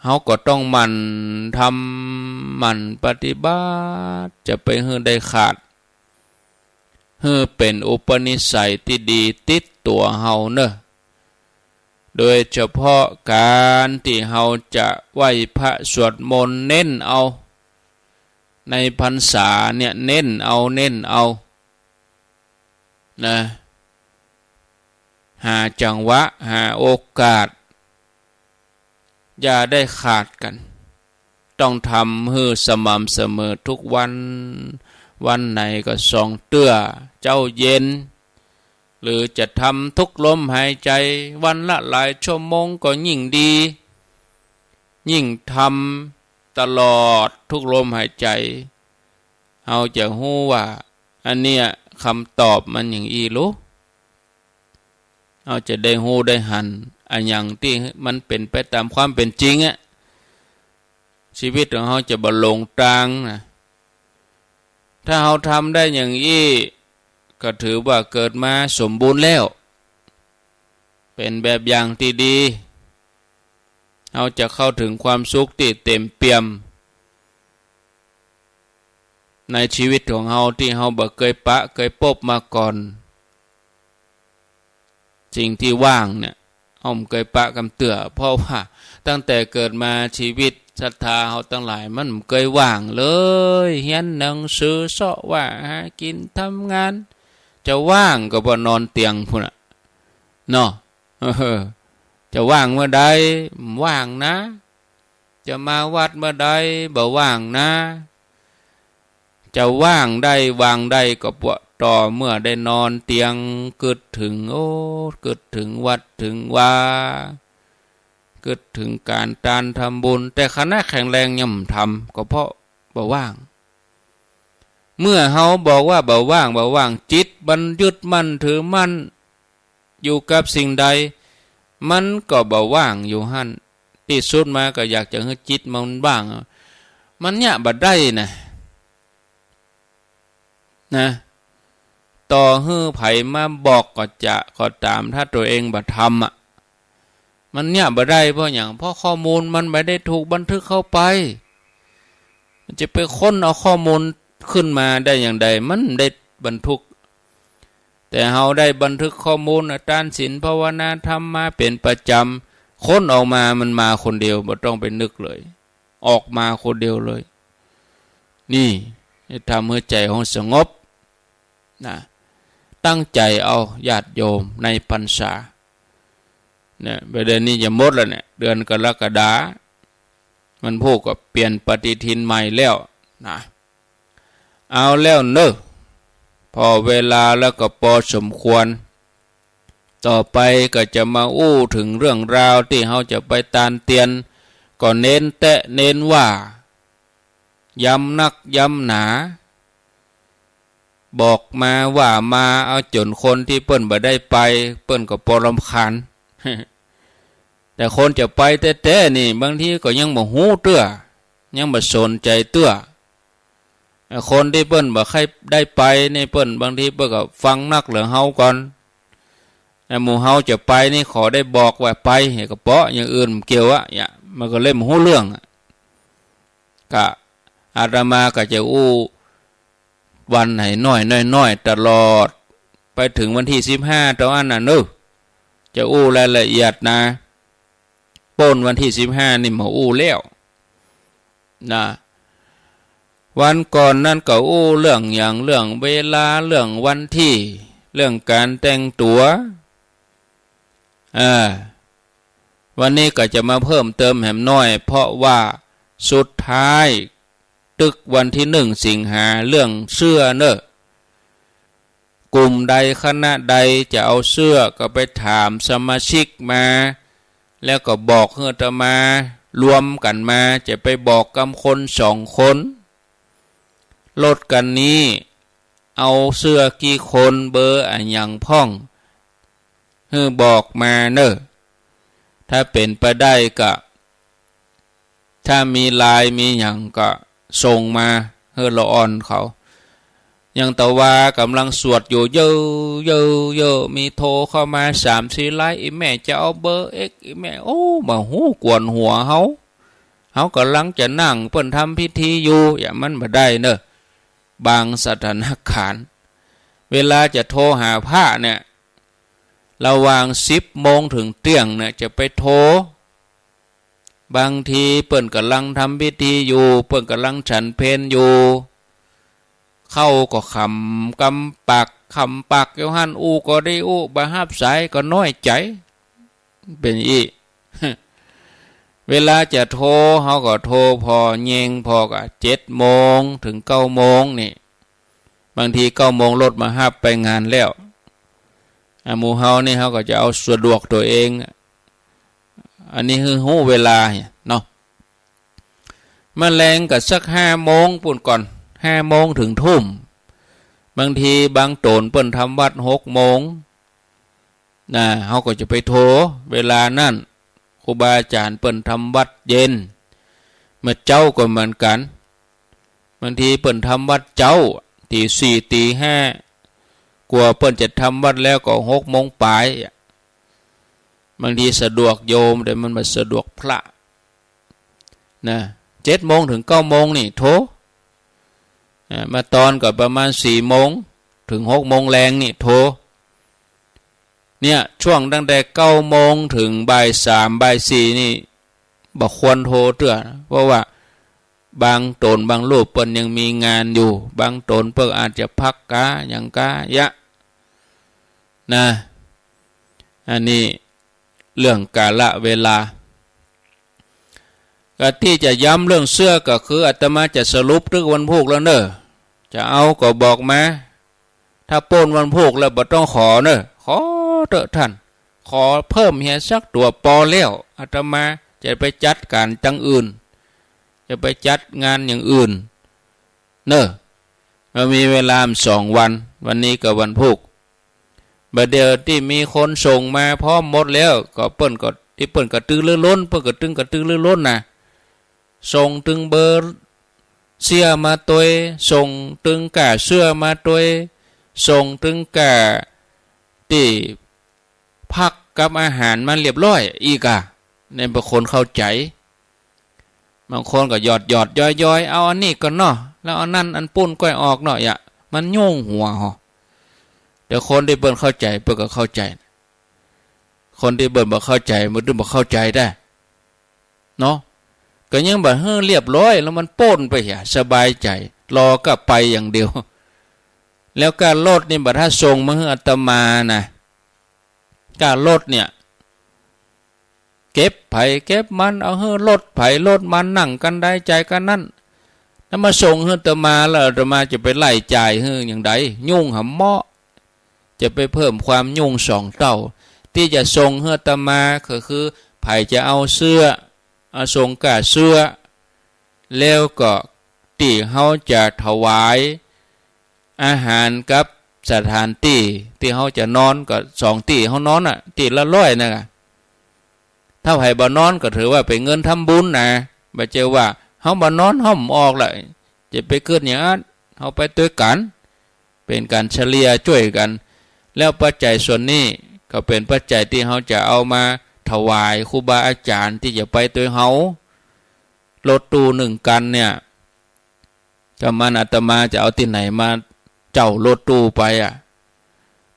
เฮาก็ต้องหมั่นทำ หมั่นปฏิบัติ จะไปหื้อได้ขาด หื้อเป๋นอุปนิสัยตี้ดีติดตั๋วเฮาเน่อ โดยเฉพาะก๋านตี้เฮาจะไหว้พระสวดมนต์ เน้นเอา ในพรรษาเนี่ย เน้นเอา เน้นเอา นะ หาจังหวะ หาโอกาส อย่าได้ขาดกั๋น ต้องทำหื้อสม่ำเสมอทุกวัน วันไหนก็สองเตื้อ เจ๊าเย็น หรือจะทำทุกลมหายใจ๋ วันละหลายชั่วโมงก็ยิ่งดี ยิ่งทำตลอดทุกลมหายใจ๋ เฮาจะฮู้ว่า อันเนี้ย กำตอบมันอย่างอี้ลู เฮาจะได้ฮู้ได้หัน อะหยังตี้มันเป๋นไปต๋ามความเป๋นจริงอะ ชีวิตของเฮาจะบ่หลงตางนะ ถ้าเฮาทำได้อย่างอี้ ก็ถือว่าเกิดมาสมบูรณ์แล้ว เป๋นแบบอย่างตี้ดี เฮาจะเข้าถึงความสุขตี้เต็มเปี่ยม ในชีวิตของเฮาตี้เฮาบ่เกยปะเกยปบมาก่อน สิ่งตี้ว่างเนี่ย เฮาบ่เกยปะกำเตื้อ เพราะว่าตั้งแต่เกิดมาชีวิตศรัทธาเฮาตังหลายมันบ่เกยว่างเลย เฮียนหนังสือ เซาะว่าหากิ๋น ทำงาน จะว่างก็บ่นอนเตียงพุ้นน่ะ เนาะ เออ จะว่างเมื่อใด บ่ว่างนะ จะมาวัดเมื่อใด บ่ว่างนะ จะว่างได้วางได้ก็ปะ ต่อเมื่อได้นอนเตียง กึ๊ดเถิง โอ้ กึ๊ดเถิงวัดเถิงวา กึ๊ดเถิงก๋านตานทำบุญ แต่ขณะแข็งแรงยังบ่ทำ ก็เพราะบ่ว่าง เมื่อเฮาบอกว่าบ่ว่าง บ่ว่าง จิตมันยึดมั่นถือมั่นอยู่กับสิ่งใด มันก็บ่ว่างอยู่หั้น ตี้สุดมาก็อยากจะหื้อจิตมันว่าง มันเยียะบ่ได้นะ นะ ต่อหื้อใผมาบอกก็จะ ก็ต๋าม ถ้าตั๋วเองบ่ทำอะ มันเยียะบ่ได้ เพราะหยัง เพราะข้อมูลมันบ่ได้ถูกบันทึกเข้าไป มันจะไปค้นเอาข้อมูลขึ้นมาได้อย่างใด มันบ่ได้บันทึก แต่เฮาได้บันทึกข้อมูล ตานศีลภาวนาธรรมมาเป๋นประจ๋ำ ค้นออกมามันมาคนเดียว บ่ต้องไปนึกเลย ออกมาคนเดียวเลย นี่ ทำหื้อใจ๋เฮาสงบ นะ ตั้งใจ๋เอา ญาติโยม ในพรรษา เนี่ย บ่าเดือนนี้จะหมดแล้วเนี่ย เดือนกรกฎา วันพูกก็เปลี่ยนปฏิทินใหม่แล้วนะ เอาแล้วเนอะ ผ่อเวลาแล้วก็ปอสมควร ต่อไปก็จะมาอู้เถิงเรื่องราวตี้เฮาจะไปตานเตียน ก็เน้นแต๊เน้นว่า ย้ำนักย้ำหนา บอกมาว่ามา เอาจ๋นคนตี้เปิ้นบ่ได้ไป เปิ้นก็ปอรำคาญ แต่คนจะไปแต๊ๆ นี่ บางทีก็ยังบ่ฮู้เตื้อ ยังบ่สนใจ๋เตื้อ คนตี้เปิ้นบ่ใค่ได้ไปนี่ เปิ้น บางทีเปิ้นก็ฟังนักเหลือเฮาก่อน หมู่เฮาจะไปนี่ขอได้บอกว่าไป ก็ปอ อย่างอื่นบ่เกี่ยวอะ เนี่ย มันก็เลยบ่ฮู้เรื่องอะ ก็อาตมาก็จะอู้วันหื้อน้อยๆ ตลอด ไปเถิงวันตี้สิบห้าเต้าอั้นน่ะเนอะ จะอู้รายละเอียดนะ ป้นวันตี้สิบห้านี่บ่อู้แล้วนะ วันก่อนนั้นก็อู้เรื่องหยัง เรื่องเวลา เรื่องวันตี้ เรื่องก๋านแต่งตั๋ว อ่า วันนี้ก็จะมาเพิ่มเติมแหมน้อย เพราะว่าสุดท้าย ตึกวันตี้หนึ่งสิงหา เรื่องเสื้อเนอะ กลุ่มใดคณะใดจะเอาเสื้อก็ไปถามสมาชิกมา แล้วก็บอกหื้ออาตมารวมกั๋นมา จะไปบอกกำคนสองคน รถกั๋นนี้เอาเสื้อกี่คน เบอร์อะหยังพ่อง หื้อบอกมาเนอะ ถ้าเป๋นไปได้ก็ ถ้ามีไลน์มีหยังก็ส่งมาหื้อละอ่อนเขา อย่างตะวาก่ำลังสวดอยู่ เย้อ เย้อ เย้อ มีโทรเข้ามาสามสี่ไลน์ อี่แม่จะเอาเบอร์เอ็ก อี่แม่ โอ้ บ่ฮู้ กวนหัวเฮา เฮาก่ำลังจะนั่ง เปิ้นทำพิธีอยู่ อย่างมันบ่ได้เนอะ บางสถานก๋ารณ์ เวลาจะโทรหาพระเนี่ย ระหว่างสิบโมงเถิงเตี้ยงเนี่ย จะไปโทร บางทีเปิ้นก่ำลังทำพิธีอยู่ เปิ้นก่ำลังฉันเพลอยู่ เข้าก็ขำกำปาก ขำปากอยู่หั้น อู้ก็ได้อู้ บ่ฮับสายก็น้อยใจ๋ เป๋นอี้ เวลาจะโทร เฮาก็โทรผ่อแยงผ่อก็เจ็ดโมงเถิงเก้าโมงนี่ บางทีเก้าโมงรถมาฮับไปงานแล้ว อ่ะ หมู่เฮานี่เฮาก็จะเอาสะดวกตั๋วเอง อันนี้หื้อฮู้เวลาเนาะ มะแลงก็สักห้าโมงปู้นก่อน ห้าโมงเถิงทุ่ม บางทีบางโตนเปิ้นทำวัตรหกโมง นะ เฮาก็จะไปโทรเวลานั้น ครูบาอาจ๋ารย์เปิ้นทำวัตรเย็น เมื่อเจ๊าก็เหมือนกั๋น บางทีเปิ้นทำวัตรเจ๊า ตี๋สี่ตี๋ห้า กว่าเปิ้นจะทำวัตรแล้วก็หกโมงป๋าย บางทีสะดวกโยม แต่มันบ่สะดวกพระ นะ เจ็ดโมงเถิงเก้าโมงนี่โทร อ่า มาตอนก็ประมาณสี่โมงเถิงหกโมงแลงนี่โทร เนี่ย ช่วงตั้งแต่เก้าโมงเถิงบ่ายสาม บ่ายสี่นี่ บ่ควรโทรเตื้อ เพราะว่าบางโตนบางรูปเปิ้นยังมีงานอยู่ บางโตนเปิ้นอาจจะพักกา หยังกายะ นะ อันนี้เรื่องกาละเวลา ก็ตี้จะย้ำเรื่องเสื้อก็คืออาตมาจะสรุปตึกวันพูกแล้วเน่อ จะเอาก็บอกมา ถ้าป้นวันพูกแล้วบ่ต้องขอเน่อ ขอเต๊อะท่าน ขอเพิ่มเหียสักตั๋วปอแล้ว อาตมาจะไปจัดก๋านตังอื่น จะไปจัดงานอย่างอื่น เน่อ เรามีเวลาสองวัน วันนี้กับวันพูก บ่าเดี่ยวตี้มีคนส่งมาพร้อมหมดแล้ว ก็เปิ้นก็ ตี้เปิ้นกระตือรือร้น เปิ้นก็ตึงกระตือรือร้นนะ ส่งตึงเบอร์เสื้อมาตวย ส่งตึงก้าเสื้อมาตวย ส่งตึงก้าตี้พักกับอาหารมาเรียบร้อยอีกอะ เนี่ยบางคนเข้าใจ๋ บางคนก็หยอดๆ ย้อยๆ เอาอันนี้ก่อนเนาะ แล้วเอาอันนั้นอันปู้นก้อยออกเนาะ อย่า มันยุ่งหัวหอ แต่คนตี้เปิ้นเข้าใจ๋เปิ้นก็เข้าใจ๋ คนตี้เปิ้นบ่เข้าใจ๋มันตึงบ่เข้าใจ๋ได้ เนาะ ก็ยังบ่หื้อเรียบร้อยแล้วมันป้นไปเหีย สบายใจ๋ รอก้าไปอย่างเดียว แล้วก้ารถนี่บ่าถ้าส่งมาหื้ออาตมานะ ก้ารถเนี่ย เก็บใผเก็บมัน เอาหื้อรถใผรถมัน นั่งกันใดจ่ายกันนั้น แล้วมาส่งหื้ออาตมา แล้วอาตมาจะไปไล่จ่ายหื้ออย่างใด ยุ่งหำเมาะ จะไปเพิ่มความยุ่งสองเต้า ตี้จะส่งหื้ออาตมาก็คือ ใผจะเอาเสื้อ เอาส่งก้าเสื้อ แล้วก็ตี้เฮาจะถวายอาหารกับสถานตี้ตี้เฮาจะนอน ก็สองตี้เฮานอนน่ะ ตี้ละร้อยนะ ถ้าใผบ่นอนก็ถือว่าเป๋นเงินทำบุญนะ บ่ใจ้ว่าเฮาบ่นอนเฮาบ่ออกละ จะไปกึ๊ดอย่างอั้น เฮาไปตวยกั๋น เป๋นก๋านเฉลี่ยจ้วยกั๋น แล้วปัจจัยส่วนนี้ก็เป๋นปัจจัยตี้เฮาจะเอามาถวายครูบาอาจ๋ารย์ตี้จะไปตวยเฮา รถตู้นึ่งคันเนี่ย กำอั้นอาตมาจะเอาตี้ไหนมาเจ้ารถตู้ไปอะ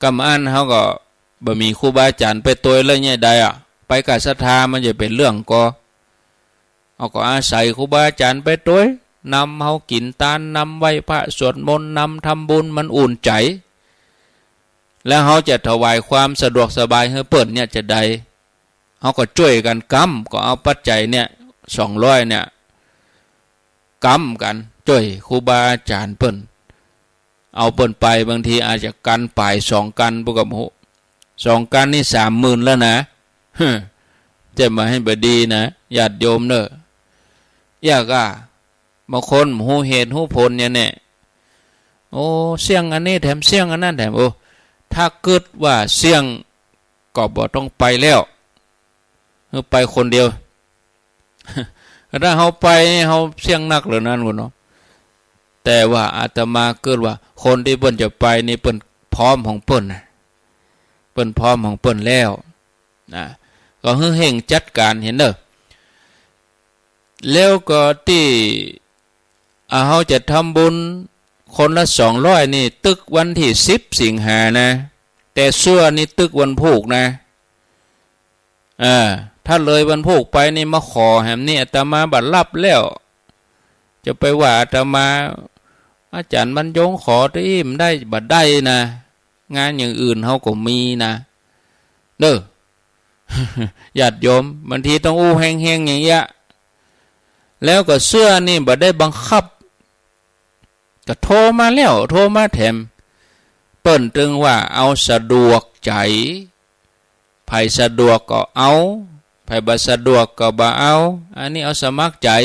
กำอั้นเฮาก็บ่มีครูบาอาจ๋ารย์ไปตวยแล้วเนี่ยใดอะ ไปก้าศรัทธามันจะเป๋นเรื่องก่อ เฮาก็อาศัยครูบาอาจ๋ารย์ไปตวย นำเฮากิ๋นตาน นำไหว้พระสวดมนต์ นำทำบุญ มันอุ่นใจ๋ แล้วเฮาจะถวายความสะดวกสบายหื้อเปิ้นเนี่ยจะใด เฮาก็จ้วยกั๋นกำ ก็เอาปัจจัยเนี่ย สองร้อยเนี่ย กำกั๋นจ้วยครูบาอาจ๋ารย์เปิ้น เอาเปิ้นไป บางทีอาจจะคันป๋ายสองคัน ปุ้นก็บ่ฮู้ สองคันนี่สามหมื่นแล้วนะ จะมาหื้อบ่ดีนะ ญาติโยมเน่อ เยียะก้า บางคนบ่ฮู้เหตุฮู้ผลเนี่ยแน่ โอ้ เสี้ยงอันนี้แถม เสี้ยงอันนั้นแถม โอ้ ถ้ากึ๊ดว่าเสี้ยง ก็บ่ต้องไปแล้ว หื้อไปคนเดียว ถ้าเฮาไปนี่เฮาเสี้ยงนักเหลือนั้นพุ้นเนาะ แต่ว่าอาตมากึ๊ดว่าคนตี้เปิ้นจะไปนี่เปิ้นพร้อมของเปิ้นนะ เปิ้นพร้อมของเปิ้นแล้วนะ ก็หื้อเฮ่งจัดก๋าน หันเน่อ แล้วก็ตี้ อ่า เฮาจะทำบุญคนละสองร้อยนี่ ตึกวันตี้สิบสิงหานะ แต่เสื้อนี่ตึกวันพูกนะ เออ ถ้าเลยวันพูกไปนี่มาขอแหมนี่อาตมาบ่ฮับแล้ว จะไปว่าอาตมา อาจ๋ารย์บรรยงขอตี้บ่ได้ บ่ได้นะ งานอย่างอื่นเฮาก็มีนะ เน่อ ญาติโยม บางทีต้องอู้แฮงๆ อย่างเยียะ แล้วก็เสื้อนี่บ่ได้บังคับ ก็โทรมาแล้ว โทรมาแถม เปิ้นตึงว่าเอาสะดวกใจ๋ ใผสะดวกก็เอา ใผบ่สะดวกก็บ่เอา อันนี้เอาสมัครใจ๋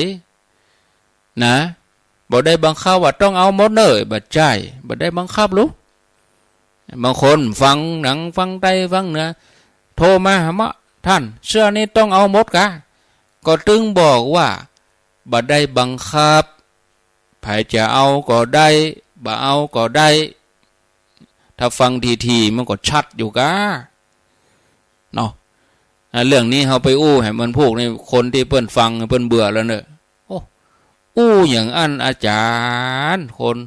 นะ บ่ได้บังคับว่าต้องเอาหมดเน่อ บ่ใจ้ บ่ได้บังคับลูก บางคนฟังหนังฟังใต้ฟังเหนือ โทรมาหาเฮา ท่าน เสื้อนี้ต้องเอาหมดกา ก็ตึงบอกว่า บ่ได้บังคับ ใผจะเอาก็ได้ บ่เอาก็ได้ ถ้าฟังถี่ๆ มันก็ชัดอยู่กา เนาะ อ่ะ เรื่องนี้เฮาไปอู้แหมวันพูกนี่ คนตี้เปิ้นฟังเปิ้นเบื่อแล้วเน่อ โอ้ อู้อย่างอั้นอาจ๋ารย์ คน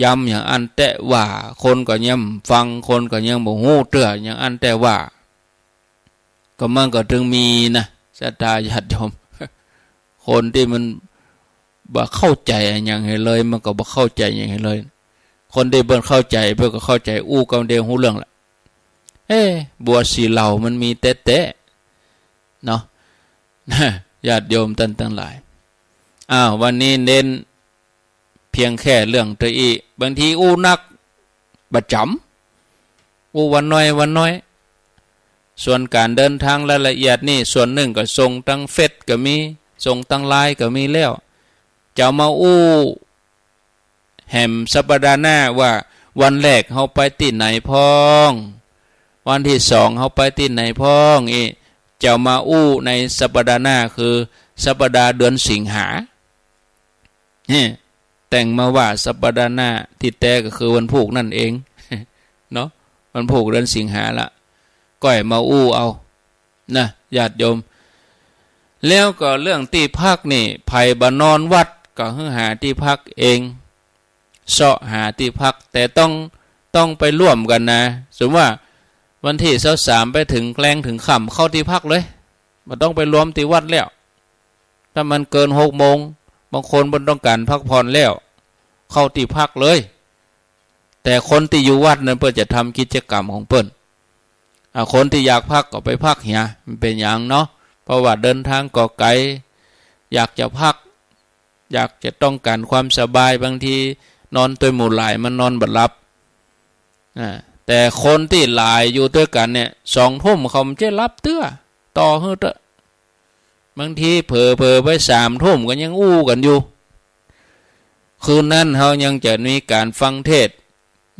ย้ำอย่างอั้นแต๊ว่า คนก็ยังฟัง คนก็ยังบ่ฮู้เตื้อ อย่างอั้นแต๊ว่า ก็มันก็ตึงมีนะ ศรัทธาญาติโยม คนตี้มันบ่เข้าใจ๋อะหยังหื้อเลย มันก็บ่เข้าใจ๋อะหยังหื้อเลย คนตี้เปิ้นเข้าใจ๋ เปิ้นก็เข้าใจ๋ อู้กำเดียวฮู้เรื่องละ เอ๊ะ บัวสีเหล่ามันมีแต๊ๆ เนาะ ญาติโยมต้านตังหลาย อ้าว วันนี้เน้นเพียงแค่เรื่องเตื้ออี้ บางทีอู้นัก บ่จ๋ำ อู้วันน้อยวันน้อย ส่วนก๋านเดินทางรายละเอียดนี่ ส่วนนึ่งก็ส่งตางเฟซก็มี ส่งตางไลน์ก็มีแล้ว จะเอามาอู้ แหมสัปดาห์หน้าว่าวันแรกเฮาไปตี้ไหนพ่อง วันตี้สองเฮาไปตี้ไหนพ่อง อี้ จะเอามาอู้ในสัปดาห์หน้า คือสัปดาห์เดือนสิงหา นี่ แต่งมาว่าสัปดาห์หน้า ตี้แต๊ก็คือวันพูกนั่นเอง เนาะ วันพูกเดือนสิงหาละ ก้อยมาอู้เอา นะ ญาติโยม แล้วก็เรื่องตี้พักนี่ ใผบ่นอนวัดก็หื้อหาตี้พักเอง เซาะหาตี้พัก แต่ต้อง ต้องไปร่วมกั๋นนะ สมมุติว่าวันตี้ซาวสามไปเถิงแลงเถิงค่ำ เข้าตี้พักเลย บ่ต้องไปรวมตี้วัดแล้ว ถ้ามันเกินหกโมง บางคนเปิ้นต้องก๋านพักผ่อนแล้ว เข้าตี้พักเลย แต่คนตี้อยู่วัดนั้นเปิ้นจะทำกิจกรรมของเปิ้น อ่า คนตี้อยากพักก็ไปพักเหีย บ่เป๋นหยังเนาะ เพราะว่าเดินตางก็ไก๋ อยากจะพัก อยากจะต้องก๋านความสบาย บางทีนอนตวยหมู่หลายมันนอนบ่หลับ อ่า แต่คนตี้หลายอยู่ตวยกั๋นเนี่ย สองทุ่มเขาบ่ใจ้หลับเตื้อ ต่อหื้อเต๊อะ บางทีเผลอๆ ไปสามทุ่มก็ยังอู้กั๋นอยู่ คืนนั้นเฮายังจะมีก๋านฟังเทศน์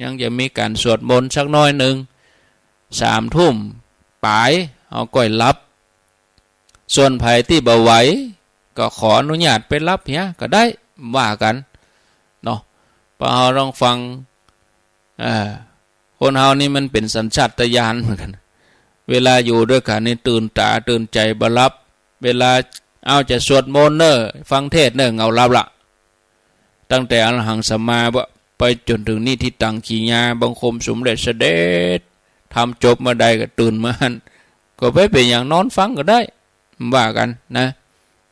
ยังจะมีก๋านสวดมนต์สักน้อยนึ่ง สามทุ่มป๋ายเฮาก้อยหลับ ส่วนใผตี้บ่ไหวก็ขออนุญาตไปหลับเหียก็ได้ บ่ว่ากั๋นเนาะ เพราะเฮาต้องฟัง อ่า คนเฮานี่มันเป๋นสัญชาตญาณเหมือนกั๋น เวลาอยู่ตวยกั๋นนี่ตื่นต๋าตื่นใจ๋บ่หลับ เวลาเอาจะสวดมนต์เน่อ ฟังเทศน์เน่อ เหงาหลับละ ตั้งแต่อรหังสัมมาไปจ๋นเถิงนิฏฐิตังกิริยา บังคมสมเร็จเสด็จ ทำจบเมื่อใดก็ตื่นเมื่อนั้น ก็บ่เป๋นหยัง นอนฟังก็ได้ บ่ว่ากั๋นนะ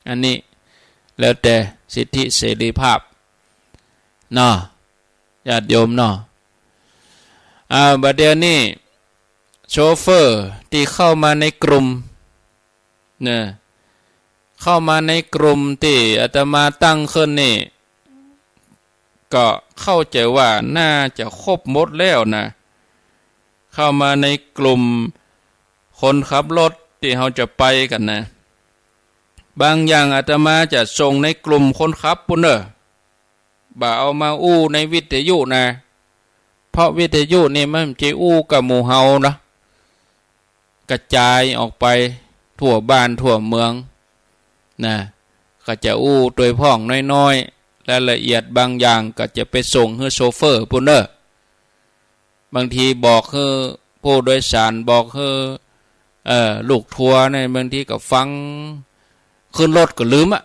อันนี้แล้วแต่สิทธิเสรีภาพเนาะ ญาติโยมเนาะ อ่า บ่าเดี่ยวนี้โชเฟอร์ตี้เข้ามาในกลุ่ม เนี่ย เข้ามาในกลุ่มตี้อาตมาตั้งขึ้นนี่ ก็เข้าใจ๋ว่าน่าจะครบหมดแล้วนะ เข้ามาในกลุ่มคนขับรถตี้เฮาจะไปกั๋นนะ บางอย่างอาตมาจะส่งในกลุ่มคนขับปู้นเน่อ บ่าเอามาอู้ในวิทยุนะ เพราะวิทยุนี่มันบ่ใจ้อู้กับหมู่เฮานะ กระจายออกไปทั่วบ้านทั่วเมืองนะ ก็จะอู้ตวยพ่องน้อยๆ รายละเอียดบางอย่างก็จะไปส่งหื้อโชเฟอร์ปู้นเน่อ บางทีบอกหื้อผู้โดยสาร บอกหื้อ เอ่อ ลูกทัวร์เนี่ย บางทีก็ฟัง ขึ้นรถก็ลืมอะ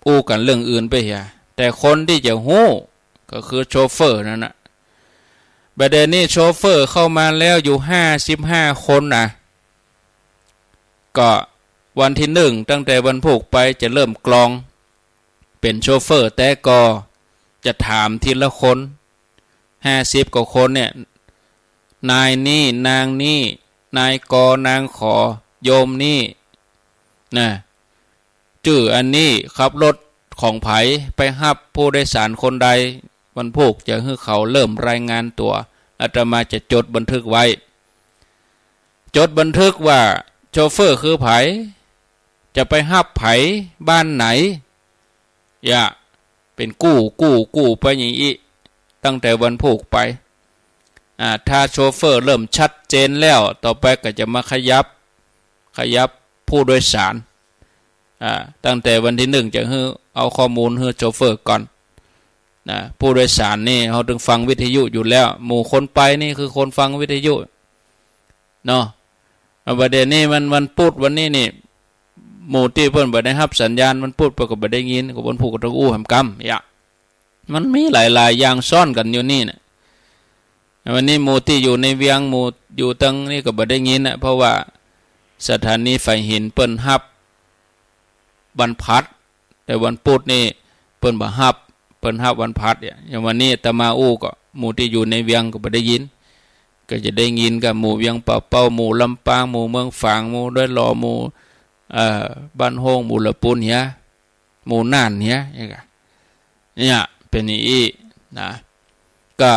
อู้กั๋นเรื่องอื่นไปเหีย แต่คนตี้จะฮู้ก็คือโชเฟอร์นั่นน่ะ บ่าเดี่ยวนี้โชเฟอร์เข้ามาแล้วอยู่ห้าสิบห้าคนนะ ก็วันตี้นึ่ง ตั้งแต่วันพูกไปจะเริ่มกรอง เป๋นโชเฟอร์แต๊ก็จะถามทีละคน ห้าสิบกว่าคนเนี่ย นายนี้ นางนี้ นายกอ นางขอ โยมนี้นะ จื้ออันนี้ ขับรถของใผ ไปฮับผู้โดยสารคนใด วันพูกจะหื้อเขาเริ่มรายงานตั๋ว อาตมาจะจดบันทึกไว้ จดบันทึกว่าโชเฟอร์คือใผ จะไปฮับใผ บ้านไหน อย่าเป๋นกู้กู้กู้ไปอย่างอี้ ตั้งแต่วันพูกไป อ่า ถ้าโชเฟอร์เริ่มชัดเจนแล้ว ต่อไปก็จะมาขยับ ขยับผู้โดยสาร อ่า ตั้งแต่วันตี้นึ่งจะหื้อ เอาข้อมูลหื้อโชเฟอร์ก่อนนะ ผู้โดยสารนี่เฮาตึงฟังวิทยุอยู่แล้ว หมู่คนไปนี่คือคนฟังวิทยุเนาะ อ่า บ่าเดี่ยวนี้มันวันพูกวันนี้นี่ หมู่ตี้เปิ้นบ่ได้ฮับสัญญาณวันพูก เปิ้นก็บ่ได้ยิน ก็วันพูกก็ต้องอู้แหมกำ อย่า มันมีหลายๆ อย่างซ้อนกั๋นอยู่นี่นะ วันนี้หมู่ตี้อยู่ในเวียง หมู่อยู่ตังนี้ก็บ่ได้ยินนะ เพราะว่าสถานีฝ่ายหินเปิ้นฮับวันพฤหัส แต่วันพูกนี่เปิ้นบ่ฮับ เปิ้นฮับวันพฤหัสเนี่ย อย่างวันนี้อาตมาอู้ก็หมู่ตี้อยู่ในเวียงก็บ่ได้ยิน ก็จะได้ยินกับหมู่เวียงป่าเป้า หมู่ลำปาง หมู่เมืองฝาง หมู่ดอยหล่อ หมู่ เอ่อ บ้านโฮ่ง หมู่ละปูนเหีย หมู่น่านเหีย เนี่ย เป๋นอย่างอี้นะ ก็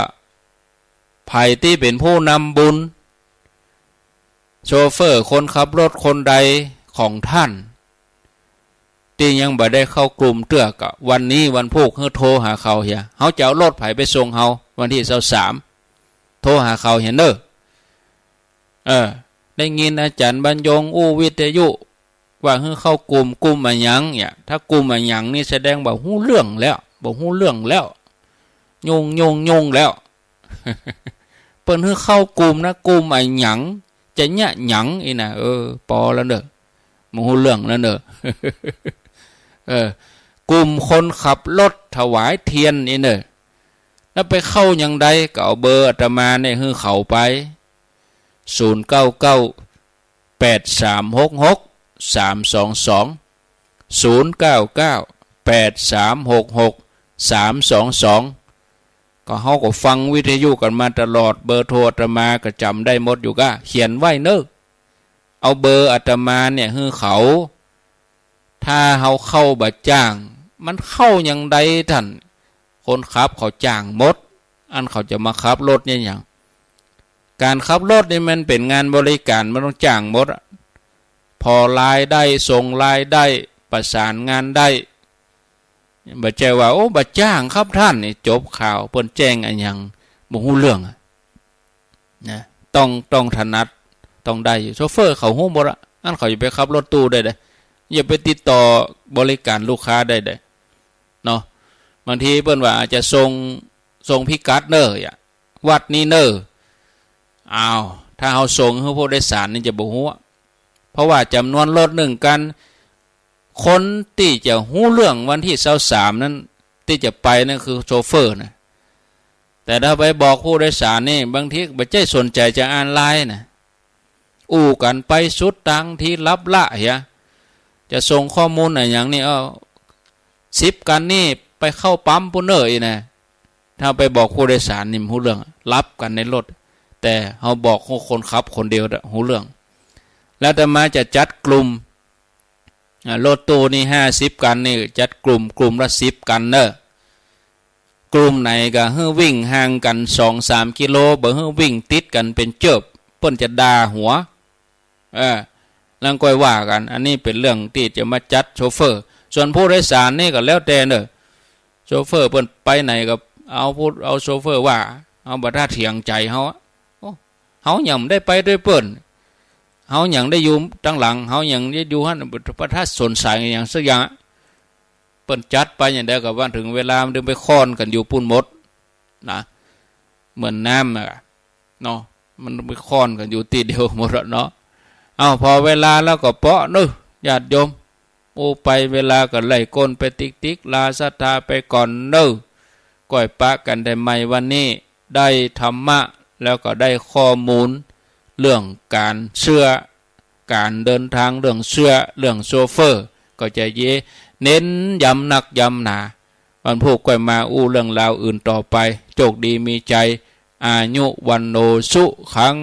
ใผตี้เป๋นผู้นำบุญ โชเฟอร์คนขับรถคนใดของต้าน ตี้ยังบ่ได้เข้ากลุ่มเตื้อ ก็วันนี้วันพูกหื้อโทรหาเขาเหีย เฮาจะเอารถใผไปส่งเฮา วันตี้ซาวสาม โทรหาเขาเหียเน่อ เออ ได้ยินอาจ๋ารย์บรรยงอู้วิทยุ ว่าหื้อเข้ากลุ่ม กลุ่มอะหยังเนี่ย ถ้ากลุ่มอะหยังนี่แสดงว่าฮู้เรื่องแล้ว บ่ฮู้เรื่องแล้ว ยุ่ง ยุ่ง ยุ่งแล้ว เปิ้นหื้อเข้ากลุ่มนะ กลุ่มอะหยัง จะเยียะหยังอี้นะ เออ ปอแล้วเน่อ บ่ฮู้เรื่องแล้วเน่อ เออ กลุ่มคนขับรถถวายเทียนอี้เน่อ แล้วไปเข้าอย่างใด ก็เอาเบอร์อาตมาเนี่ยหื้อเขาไป ศูนย์เก้าเก้า แปดสามหกหก สามสองสอง ศูนย์เก้าเก้า แปดสามหกหก สามสองสอง ก็เฮาก็ฟังวิทยุกั๋นมาตลอด เบอร์โทรอาตมาก็จ๋ำได้หมดอยู่ก้า เขียนไว้เน่อ เอาเบอร์อาตมาเนี่ยหื้อเขา ถ้าเฮาเข้าบ่จ้าง มันเข้าหยังใดท่าน คนขับเขาจ้างหมด อันเขาจะมาขับรถเนี่ยหยัง ก๋านขับรถนี่มันเป๋นงานบริก๋าน มันต้องจ้างหมดอะ ผ่อรายได้ ส่งรายได้ ประสานงานได้ บ่ใจ้ว่า โอ้ บ่จ้างครับท่าน นี่จบข่าว เปิ้นแจ้งอะหยังบ่ฮู้เรื่องอะ นะ ต้อง ต้องถนัด ต้องได้อยู่ โชเฟอร์เขาฮู้หมดอะ อันเขาจะไปขับรถตู้ได้ใด อย่าไปติดต่อบริก๋านลูกค้าได้ใด เนาะ บางทีเปิ้นว่าอาจจะส่ง ส่งพิกัดเน่อ อะ วัดนี้เน่อ อ้าว ถ้าเฮาส่งหื้อผู้โดยสารนี่จะบ่ฮู้อะ เพราะว่าจ๋ำนวนรถนึ่งคัน คนตี้จะฮู้เรื่องวันตี้ซาวสามนั้น ตี้จะไปนั่นคือโชเฟอร์นะ แต่ถ้าไปบอกผู้โดยสารนี่ บางทีบ่ใจ้สนใจ๋จะอ่านไลน์นะ อู้กั๋นไปสุดตางตี้ลับละเหีย จะส่งข้อมูลอะหยังนี่ เอ้า สิบคันนี่ไปเข้าปั๊มปู้นเน่อ อี้นะ ถ้าไปบอกผู้โดยสารนี่บ่ฮู้เรื่อง ลับกั๋นในรถ แต่เฮาบอกคนขับคนเดียวน่ะฮู้เรื่อง แล้วอาตมาจะจัดกลุ่ม อ่า รถตู้นี่ห้าสิบคันนี่ จัดกลุ่ม กลุ่มละสิบคันเน่อ กลุ่มไหนก็หื้อวิ่งห่างกั๋นสองสามกิโล บ่หื้อวิ่งติดกั๋นเป๋นเจิบ เปิ้นจะด่าหัว เออ แล้วก้อยว่ากั๋น อันนี้เป๋นเรื่องตี้จะมาจัดโชเฟอร์ ส่วนผู้โดยสารนี่ก็แล้วแต่เน่อ โชเฟอร์เปิ้นไปไหนก็เอาผู้ เอาโชเฟอร์ว่า เฮาบ่ถ้าเถียงใจ๋เฮาอะ โอ้ เฮายังบ่ได้ไปตวยเปิ้น เฮายังได้อยู่ตางหลัง เฮายังได้อยู่หั้น บ่ถ้าสนใจ๋อะหยังสักอย่างอะ เปิ้นจัดไปอย่างใดก็ว่าเถิงเวลามันไปค่อนกั๋นอยู่ปู้นหมดนะ เหมือนน้ำอะเนาะ มันไปค่อนกั๋นอยู่ตี้เดียวหมดอะเนาะ เอ้า ผ่อเวลาแล้วก็เปาะเน่อ ญาติโยม อู้ไปเวลาก็ไล่ก้นไปติ๊กๆ ลาศรัทธาไปก่อนเน่อ ก้อยปะกั๋นได้ใหม่วันนี้ ได้ธรรมะ แล้วก็ได้ข้อมูล เรื่องก๋านเสื้อ ก๋านเดินตาง เรื่องเสื้อ เรื่องโชเฟอร์ ก็จะเย้เน้นย้ำนักย้ำหนา วันพูกก้อยมาอู้เรื่องราวอื่นต่อไป โจคดีมีชัย อายุ วัณโณ สุขัง